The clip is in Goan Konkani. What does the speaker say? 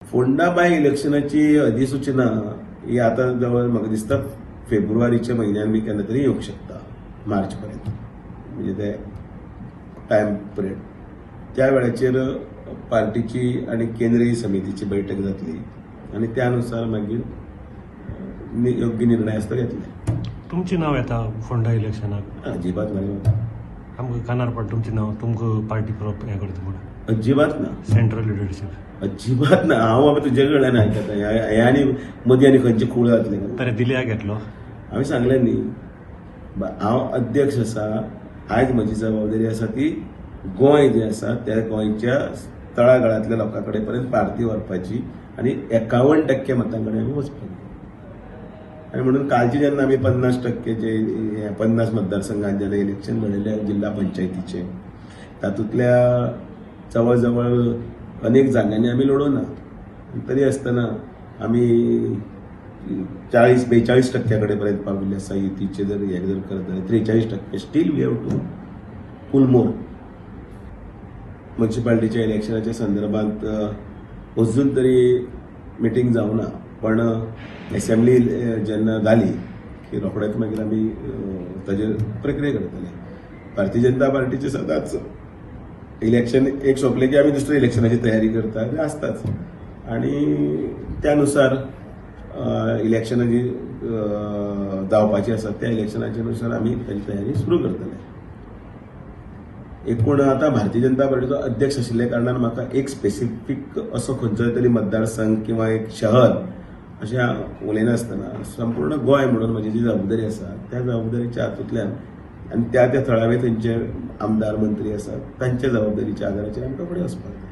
फोंडा बाय इलेक्शनाची अधिसूचना ही आतां जवळ म्हाका दिसता फेब्रुवारीच्या म्हयन्यान बी केन्ना तरी येवंक शकता, मार्च पर्यंत, म्हणजे ते टायम पिरियड. त्या वेळाचेर पार्टीची आनी केंद्रीय समितीची बैठक जातली आनी त्या नुसार मागीर योग्य निर्णय आसता घेतले. तुमचें नांव येता फोंडा इलेक्शनाक? अजिबात ना. आमकां कानार पडटा तुमचें नांव, तुमकां पार्टी प्रोप हें करता म्हणून. अजिबात ना. Central leadership. अजिबात ना. हांव बाबा तुजे कडल्यान आयकता. हे आनी मदीं आनी खंयचे खूळ जातले. बरें, दिल्या घेतलो. हांवें सांगलें न्ही, हांव अध्यक्ष आसा. आयज म्हजी जबाबदारी आसा ती गोंय जें आसा त्या गोंयच्या तळागाळांतल्या लोकां कडेन पर्यंत पार्टी व्हरपाची आनी 51% मतां कडेन आमी वचपाक. आनी म्हणून कालचे जेन्ना आमी 50% जे 50 मतदारसंघात जेन्ना इलेक्शन लढयलें जिल्हा पंचायतीचे, तातूंतल्या जवळ जवळ अनेक जाग्यांनी आमी लडोना, तरी आसतना आमी 40-42% कडेन पर्यंत पाविल्ले आसा. युतीचे जर हे जर करत जाल्यार 43%, still we have to pull more. मुन्सिपाल्टीच्या इलेक्शनाच्या संदर्भात अजून तरी मिटींग जावना, पण एसेंब्ली जेन्ना जाली की रोखडेच मागीर आमी ताजेर प्रक्रिया करतले. भारतीय जनता पार्टीचे सदांच इलेक्शन एक सोंपलें की आमी दुसऱ्या इलेक्शनाची तयारी करता, तें आसताच. आनी त्या नुसार इलेक्शनां जी जावपाची आसा त्या इलेक्शनाच्या नुसार आमी ताजी तयारी सुरू करतले. एकूण आतां भारतीय जनता पार्टीचो अध्यक्ष आशिल्ल्या कारणान म्हाका एक स्पेसिफीक असो खंयचोय तरी मतदारसंघ किंवा एक शहर अशें उलयनासतना संपूर्ण गोंय म्हणून म्हजी जी जबाबदारी आसा त्या जबाबदारीच्या हातूंतल्यान आनी त्या त्या थळावे थंयचे आमदार मंत्री आसात तांच्या जबाबदारीच्या आदाराचेर आमकां फुडें वचपाक जाय.